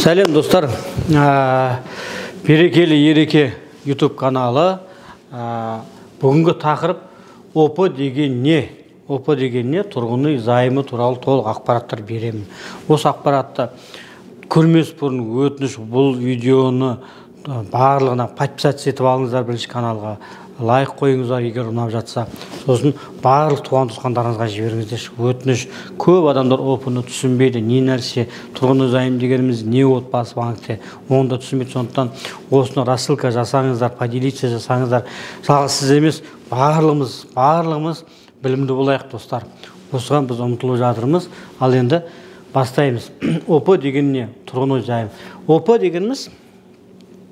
Сәлем, достар. Берекелі Ереке YouTube каналы. Бүгінгі тақырып: ОП деген не? ОП деген не? Тұрғын үй займы туралы толық ақпараттар беремін. Осы ақпаратты көрмес бұрын, өтініш, бұл видеоны барлығына подписаться етіп алыңыздар, бірінші каналға лайк қойыңыздар, егер ұнап жатса. Сосын барлық туған туысқандарыңызға жіберіңіздерші, өтініш. Көп адамдар ОП-ны түсінбейді, не нәрсе тұрғын үй займ дегеніміз не, Отбасы банкте оны да түсінбейді. Сондықтан осыны рассылка жасаңыздар, поделиться жасаңыздар. Жалғыз сіз емес, барлығымыз білімді болайық, достар. Осыған біз ұмтылып жатырмыз. Ал енді бастаймыз. ОП деген не? Тұрғын үй займ. ОП дегеніміз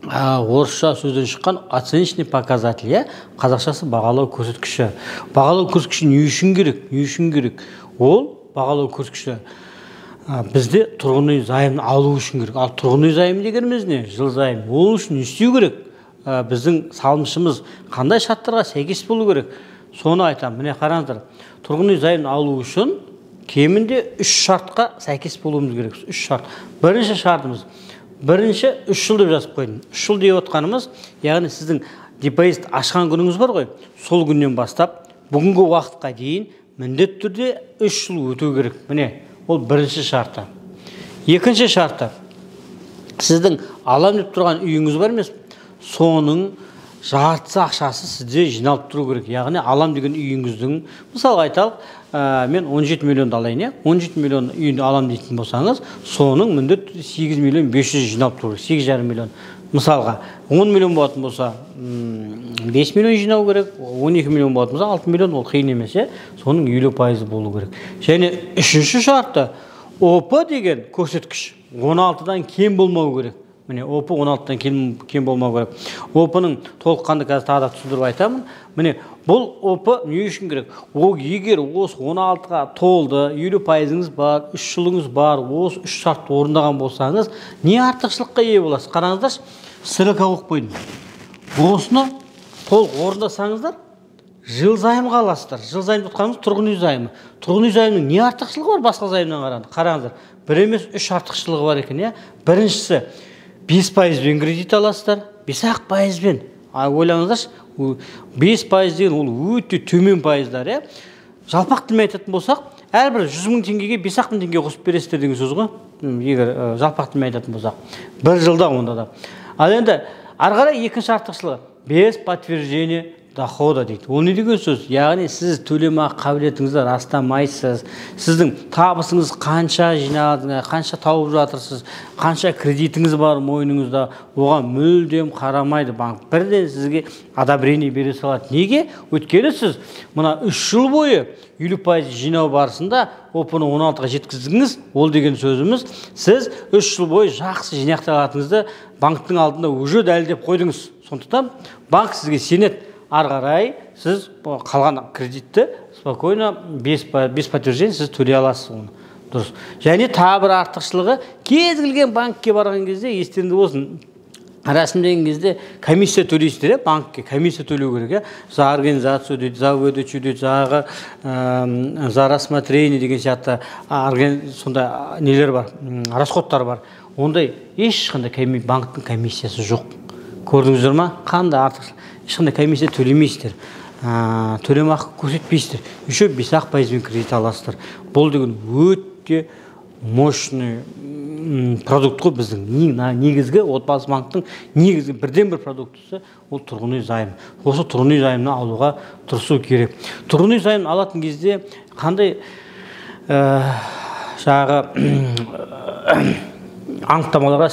орысша сөзден шыққан, оценочный показатель, иә, қазақшасы бағалау көрсеткіші. Бағалау көрсеткіші не үшін керек? Не үшін керек? Ол бағалау көрсеткіші бізде тұрғын үй займын алу үшін керек. Ал тұрғын үй займы дегеніміз не? Жилзайм. Ол үшін не істеу керек? Біздің салымшымыз қандай шарттарға сәйкес болу керек, соны айтамын. Міне, қараңыздар, тұрғын үй займын алу үшін кемінде үш шартқа сәйкес болуымыз керек. Үш шарт. Бірінші шартымыз, бірінші, 3 жыл деп жазып қойдым. 3 жыл деп отқанымыз, яғни сіздің депозит ашқан күніңіз бар ғой, сол күннен бастап бүгінгі уақытқа дейін міндетті түрде 3 жыл өту керек. Міне, ол бірінші шарты. Екінші шарты: сіздің алам деп тұрған үйіңіз бар емес, соның жартысы ақшасы сізде жиналып тұру керек. Яғни алам деген үйіңіздің, мысалға айталық, мен 17 миллионды алайын, иә, 17 миллион үйді алам дейтін болсаңыз, соның міндетті 8 миллион 500 жиналып тұру керек, 8,5 миллион. Мысалға, 10 миллион болатын болса, 5 миллион жинау керек, 12 миллион болатын болса, 6 миллион. Ол қиын емес, иә, соның 50% болу керек. Және үшінші шарты: ОП деген көрсеткіш 16-дан кем болмау керек. Міне, ОП 16-дан кем болмау керек. ОП-ның толыққанды қазір тағы да түсіндіріп айтамын. Міне, бұл ОП не үшін керек? Ол егер осы 16-ға толды, 50%-ыңыз бар, 3 жылыңыз бар, осы үш шартты орындаған болсаңыз, не артықшылыққа ие боласыз? Қараңыздаршы, ссылка қойып қойдым. Осыны толық орындасаңыздар, жилзаймға аласыздар. Жилзайм деп жатқанымыз тұрғын үй займы. Тұрғын үй займының не артықшылығы бар басқа займнан қарағанда? Қараңыздар, бір емес, үш артықшылығы бар екен, иә. Біріншісі: 5%-бен кредит аласыздар, 5-ақ пайызбен. А ойлаңыздаршы, 5% деген ол өте төмен пайыздар, иә. Жалпақ тілмен айтатын болсақ, әрбір 100 000 теңгеге 5-ақ мың теңге қосып бересіздер деген сөз ғой, егер жалпақ тілмен айтатын болсақ, бір жылда онда да. Ал енді ары қарай екінші артықшылығы: без подтверждения дохода дейді. Ол не деген сөз? Яғни сіз төлемақы қабілетіңізді растамайсыз. Сіздің табысыңыз қанша, жинадыңыз қанша, тауып жатырсыз қанша, кредитіңіз бар мойныңызда, оған мүлдем қарамайды банк. Бірден сізге одобрение бере салады. Неге? Өйткені сіз мына 3 жыл бойы 50% жинау барысында ОП-ны 16-ға жеткіздіңіз. Ол деген сөзіміз, сіз 3 жыл бойы жақсы жинақтай алатыныңызды банктің алдында уже дәлелдеп қойдыңыз. Сондықтан банк сізге сенеді. Ары қарай сіз қалған кредитті спокойно, без подтверждения сіз төлей аласыз оны дұрыс. Және тағы бір артықшылығы: кез келген банкке барған кезде, естеріңде болсын, рәсімдеген кезде комиссия төлейсіздер, иә, банкке комиссия төлеу керек, иә, за организацию дейді, за выдачу дейді, жаңағы за рассмотрение деген сияқты сондай нелер бар, расходтар бар. Ондай ешқандай банктің комиссиясы жоқ. Көрдіңіздер ма, қандай артықшылық? Ешқандай комиссия төлемейсіздер, төлемақы көрсетпейсіздер, еще 5-ақ пайызбен кредит аласыздар. Бұл деген өте мощный продукт қой. Біздің негізгі Отбасы банктің негізгі бірден бір продуктісі ол тұрғын үй займы. Осы тұрғын үй займын алуға тырысу керек. Тұрғын үй займын алатын кезде қандай жаңағы анықтамаларға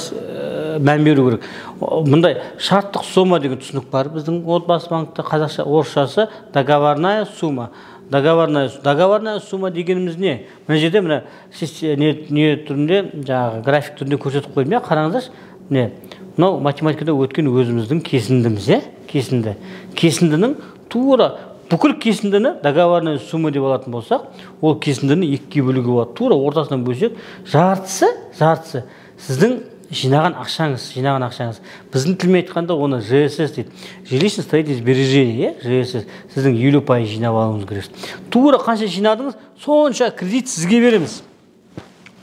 мән беру керек? Мындай шарттық сома деген түсінік бар біздің Отбасы банкте, қазақша, орысшасы договорная сумма. Договорная сумма дегеніміз не? Мына жерде, мына не түрінде, жаңағы график түрінде көрсетіп қойдым, иә. Қараңыздаршы, міне, мынау математикада өткен өзіміздің кесіндіміз, иә. Кесінді, кесіндінің тура бүкіл кесіндіні договорная сумма деп алатын болсақ, ол кесіндіні екіге бөлуге болады. Тура ортасынан бөлсек, жартысы сіздің жинаған ақшаңыз. Жинаған ақшаңыз, біздің тілмен айтқанда, оны ЖСС дейді, жилищно строительное сбережение, иә, ЖСС. Сіздің 50% жинап алуыңыз керек. Тура қанша жинадыңыз, сонша кредит сізге береміз.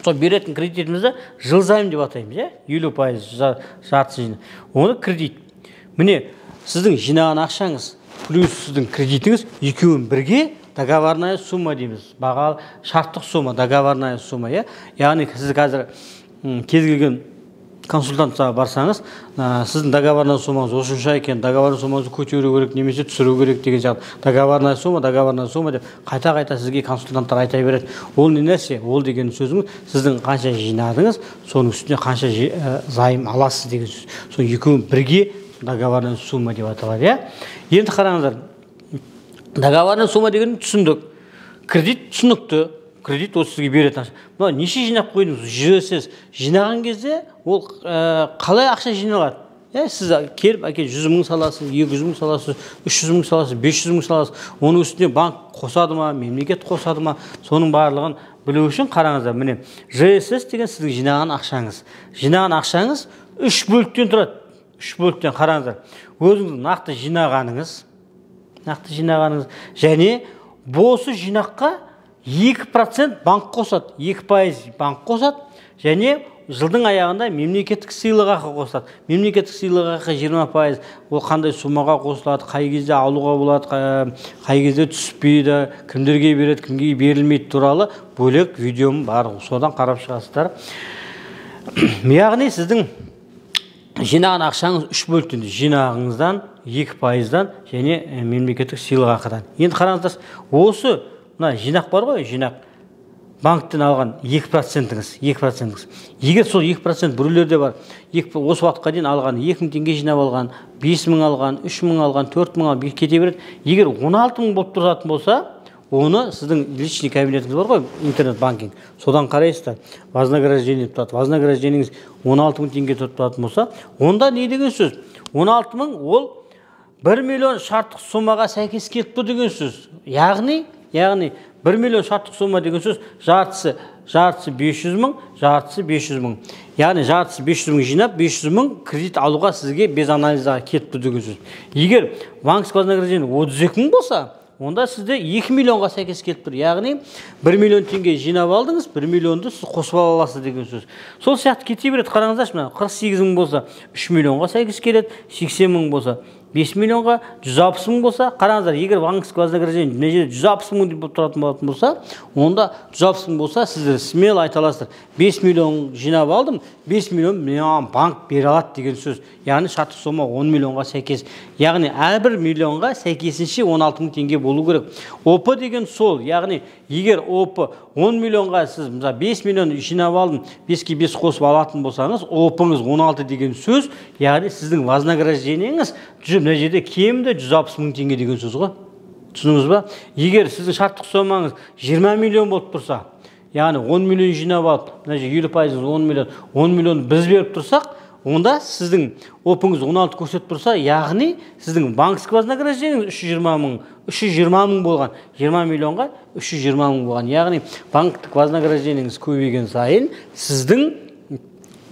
Сол беретін кредитімізді жыл займ деп атаймыз, иә? 50% жартысы. Оны кредит. Міне, сіздің жинаған ақшаңыз плюс сіздің кредитіңіз екеуін бірге договорная сумма дейміз. Баға шарттық сумма, договорная сумма, иә? Яғни сіз қазір кез келген консультантқа барсаңыз, сіздің договорная суммаңыз осынша екен, договорная суммаңызды көтеру керек немесе түсіру керек деген сияқты. Договорная сумма, договорная сумма деп қайта-қайта сізге консультанттар айта береді. Ол не нәрсе? Ол деген сөзіңіз, сіздің қанша жинадыңыз, соның үстіне қанша займ аласыз деген сөз. Сол екеуін бірге договорная сумма деп аталады, иә? Енді қараңыздар, договорная сумма дегенді түсіндік. Кредит түсінікті. Кредит ол сізге беретін ақша. Мынау неше жинап қойдыңыз? ЖСС жинаған кезде ол қалай ақша жиналады? Сіз келіп әке 100 мың саласыз, 200 мың саласыз, 300 мың саласыз, 500 мың саласыз. Оның үстіне банк қосады ма, мемлекет қосады ма? Соның барлығын білу үшін қараңыздар, міне ЖСС деген сіздің жинаған ақшаңыз. Жинаған ақшаңыз 3 бөліктен тұрады. 3 бөліктен қараңыздар. Өзіңіздің нақты жинағаныңыз, нақты жинағаныңыз және осы жинаққа 2% банк қосады, 2% банк қосады және жылдың аяғында мемлекеттік сыйлықақы қосады. Мемлекеттік сыйлықақы 20%, ол қандай суммаға қосылады, қай кезде алуға болады, қай кезде түспейді, кімдерге береді, кімге берілмейді туралы бөлек видеом бар, содан қарап шығасыздар. Яғни сіздің жинаған ақшаңыз 3 бөліктен, жинағыңыздан, 2%-дан және мемлекеттік сыйлықақыдан. Енді қараңыздар, осы мына жинақ бар ғой, жинақ банктен алған 2%-іңіз, 2%-іңіз. Егер сол 2% біреулерде бар, осы уақытқа дейін алған 2000 теңге жинап алған, 5000 алған, 3000 алған, 4000 алған, кете береді. Егер 16000 болып тұратын болса, оны сіздің личный кабинетіңіз бар ғой, интернет банкинг, содан қарайсыздар, вознаграждение тұрады. Вознаграждениеңіз 16000 теңге тұрып тұратын болса, онда не деген сөз? 16000 ол 1 миллион шарттық суммаға сәйкес келіп тұр деген сөз. Яғни 1 миллион шарттық сумма деген сөз, жартысы 500 мың, жартысы 500 мың. Яғни жартысы 500 мың жинап, 500 мың кредит алуға сізге без анализға кетіп тұр деген сөз. Егер банковское вознаграждение 32 мың болса, онда сізде 2 миллионға сәйкес келіп тұр. Яғни 1 миллион теңге жинап алдыңыз, 1 миллионды сіз қосып ала аласыз деген сөз. Сол сияқты кете береді. Қараңыздаршы, мына 48 мың болса 3 миллионға сәйкес келеді, 80 мың болса 5 миллионға, 160 мың болса, қараңыздар, егер банковское вознаграждение мына жерде 160 мың деп тұратын болатын болса, онда 160 мың болса, сіздер смело айта аласыздар, 5 миллион жинап алдым, 5 миллион маған банк бере алады деген сөз. Яғни шарттық сомма 10 миллионға сәйкес. Яғни әрбір миллионға сәйкесінше 16 мың теңге болу керек. ОП деген сол, яғни егер ОП 10 миллионға сіз мысалы 5 миллион жинап алдым, 5-ке 5 қосып алатын болсаңыз, ОП-ыңыз 16 деген сөз, яғни сіздің вознаграждениеңіз мына жерде кемінде 160 мың теңге деген сөз ғой. Түсіндіңіз ба? Егер сіздің шарттық сомаңыз 20 миллион болып тұрса, яғни 10 миллион жинап алып, мына жерде 50%-ыңыз 10 миллион, 10 миллион біз беріп тұрсақ, онда сіздің ОП-ыңыз 16 көрсетіп тұрса, яғни сіздің банковское вознаграждениеңіз 320 мың, 320 мың болған, 20 миллионға 320 мың болған. Яғни банктік вознаграждениеңіз көбейген сайын сіздің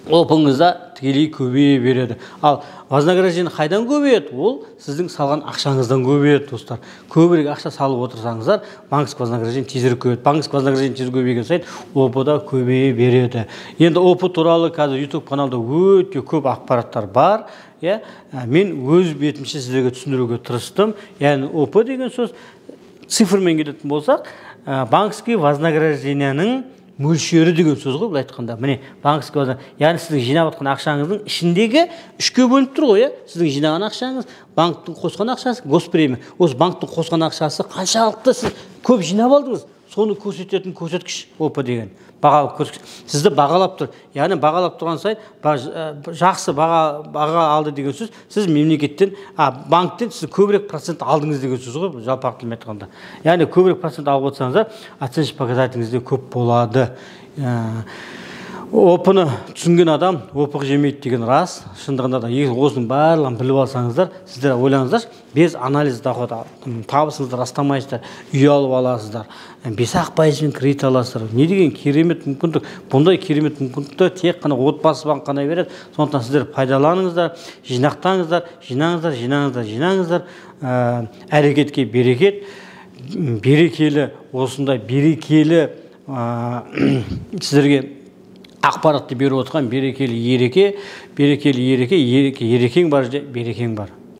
ОП-ыңыз да тікелей көбейе береді. Ал вознаграждение қайдан көбейеді? Ол сіздің салған ақшаңыздан көбейеді, достар. Көбірек ақша салып отырсаңыздар, банковское вознаграждение тезірек көбейеді. Банковское вознаграждение тез көбейген сайын ОП да көбейе береді. Енді ОП туралы қазір YouTube каналда өте көп ақпараттар бар. Мен өз бетімше сіздерге түсіндіруге тырыстым. Яғни ОП деген сөз цифрмен келетін болсақ, банковский вознаграждениенің мөлшері деген сөз ғой, былай айтқанда. Міне, банковский вознаграждение, яғни сіздің жинап жатқан ақшаңыздың ішіндегі үшке бөлініп тұр ғой, сіздің жинаған ақшаңыз, банктің қосқан ақшасы, госпремия. Осы банктің қосқан ақшасы қаншалықты сіз көп жинап алдыңыз, соны көрсететін көрсеткіш ОП деген. Бағалық көрсеткіш. Сізді бағалап тұр. Яғни бағалап тұрған сайын жақсы баға алды деген сөз, сіз мемлекеттен, банктен сіз көбірек процент алдыңыз деген сөз ғой, жалпақ тілмен айтқанда. Яғни көбірек процент алып отырсаңыздар, оценочный показателіңіз де көп болады. ОП-ны түсінген адам опық жемейді деген рас. Шындығында да осының барлығын біліп алсаңыздар, сіздер ойлаңыздаршы, без анализ доход, табысыңызды растамайсыздар, үй алып аласыздар, 5% кредит аласыздар. Не деген керемет мүмкіндік. Бұндай керемет мүмкіндікті тек қана Отбасы банк қана береді. Сондықтан сіздер пайдаланыңыздар, жинақтаңыздар, жинаңыздар, жинаңыздар, жинаңыздар. Әрекетке берекет, берекелі, осындай берекелі сіздерге Ақпаратты беріп отырған Берекелі Ереке. Берекелі Ереке, Ерекең бар жерде берекең бар.